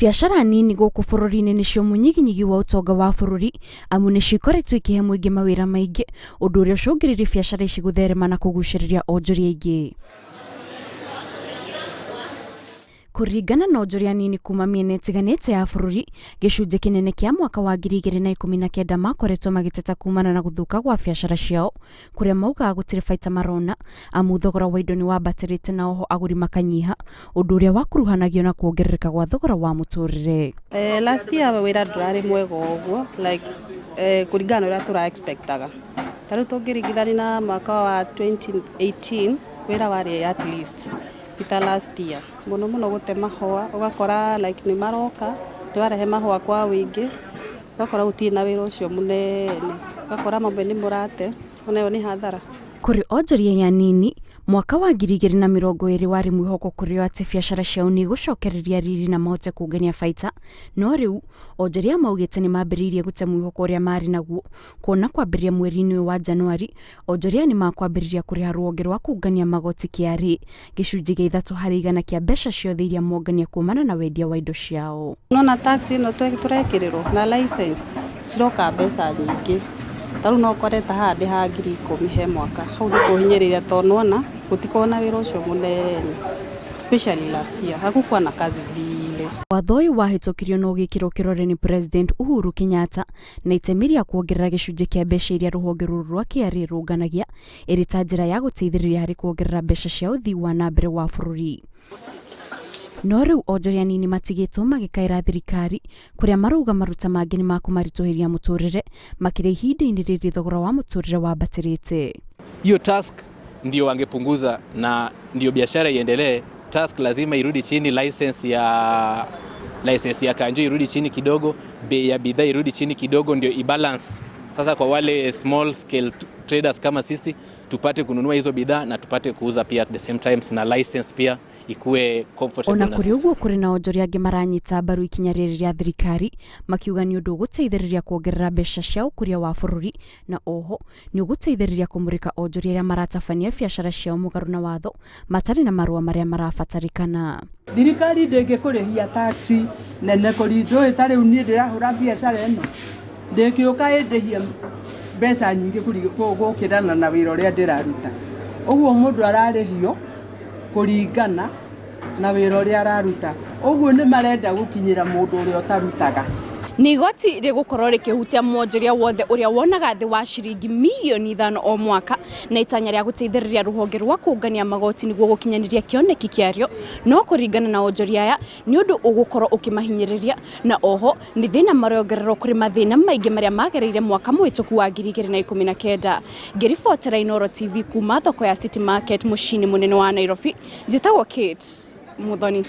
Biacara nini gũkũ bũrũri-inĩ nĩcio mũnyiginyigi wa ũtonga wa bũrũri amu nĩcio ikoretwo ikĩhe mũingĩ mawĩra maingĩ, ũndũ ũrĩa ũcũngĩrĩirie biacara ici gũtherema na kũgucĩrĩria onjoria aingĩ. Kũringana na onjoria anini kuma mĩena ĩtiganĩte ya bũrũri, gĩcunjĩ kĩnene kĩa mwaka wa 2019 makoretwo magĩteta kumana na gũthũka gwa biacara ciao, kũrĩa maugaga gũtirĩ baita marona amu thogora wa indo nĩ wambatĩrĩte na oho agũri makanyiha, ũndũ ũrĩa wakuruhanagio na kuongerereka gwa thogora wa mũtũrĩre. Last year wĩra ndũrarĩ mwega ũguo like kũringana na ũrĩa tũra expectaga. Ta rĩu tũngĩringithania na mwaka wa 2018 wĩra warĩ at least ti ta last year. Mũno mũno gũte mahũa ũgakora like nĩ maroka nĩ warehe mahũa kwa ũingĩ ũgakora gũtirĩ na wĩra ũcio mũnene, ũgakora mamwe nĩ mũrate ona ĩyo nĩ hathara. Kũrĩ onjoria anini, mwaka wa 2020 warĩ mwĩhoko kũrĩ o atĩ biacara ciao nĩ igũcokereria riri na mahote kũngania baita, no rĩu onjoria maugĩte nĩ mambĩrĩirie gũte mwĩhoko ũrĩa marĩ naguo kuona kwambĩrĩria mweri-inĩ ũyũ wa Januari onjoria nĩ makwambĩrĩria kũrĩha rũhonge rwa kũngania magoti KRA gĩcunjĩ gĩa 3% kĩa mbeca ciothe iria mongania kumana na wendia wa indo ciao. Nona tax ĩno tũrekĩrĩrwo na license ciroka mbeca nyingĩ, ta rĩu no ũkore ta haha ndĩ ha 10,000 he mwaka, hau nĩ kũhinyĩrĩria tondũ nĩwona gũtikoragwo na wĩra ũcio mũnene especially last year hakukuwa na kazi vile. Watho ũyũ wahĩtũkirio na ũgĩkĩrwo kĩrore nĩ President Uhuru Kenyatta na itemi rĩa kuongerera gĩcunjĩ kĩa mbeca iria rũhonge rũrũ rwa KRA rũnganagia ĩrĩ ta njĩra ya gũteithĩrĩria harĩ kuongerera mbeca cia ũthii wa na mbere wa bũrũri. No rĩu onjoria anini matigĩtwo magĩkaĩra thirikari kũrĩa marauga maruta mangĩ nĩ makũmaritũhĩria mũtũrĩre makĩria ihinda-inĩ rĩrĩ thogora wa mũtũrĩre wambatĩrĩte. Hiyo tax ndio wangepunguza na ndio biashara iendelee. Tax lazima irudi chini, license ya kanjo irudi chini kidogo, bei ya bidhaa irudi chini kidogo, ndio ibalance. Sasa kwa wale small scale traders kama sisi tupate kununua hizo bidhaa na tupate kuuza pia at the same times, na license pia ikuwe comfortable Ona na kũrĩ sisi. ũguo, kũrĩ na onjoria angĩ maranyita mbaru ikinya rĩrĩ rĩa thirikari makiuga nĩ ũndũ ũgũteithĩrĩria kuongerera mbeca cia ũkũria wa bũrũri na oho nĩ ũgũteithĩrĩria kũmũrĩka onjoria arĩa maratabania biacara ciao mũgarũ na watho matarĩ na marũa marĩa marabatarĩkana. Thirikari ndĩngĩkũrĩhia tax nene kũri ndũĩ ta rĩu niĩ ndĩrahũra biacara ĩno ndĩngĩũka ĩndĩhie mbeca nyingĩ gũkĩrana na wĩra ũrĩa ndĩraruta. Ũguo mũndũ ararĩhio kũringana na wĩra ũrĩa araruta. Ũguo nĩ marenda gũkinyĩra mũndũ ũrĩa ũtarutaga. Nĩ igoti rĩgũkorwo rĩkĩhutia mwonjoria wothe ũrĩa wonaga thĩ wa ciringi mirioni 5 o mwaka na itanya rĩa gũteithĩrĩria rũhonge rwa kũngania magoti nĩguo gũkinyanĩria kĩoneki kĩarĩo, no kũringana na onjoria aya nĩ ũndũ ũgũkorwo ũkĩmahinyĩrĩria na oho nĩ thĩna marongererwo kũrĩ mathĩna maingĩ marĩa magereire mwaka mũhĩtũku wa 2019. Ngĩribotera Inooro TV kuma thoko ya City Market mũciĩ-inĩ mũnene wa Nairobi, njĩtagwo Kate Muthoni.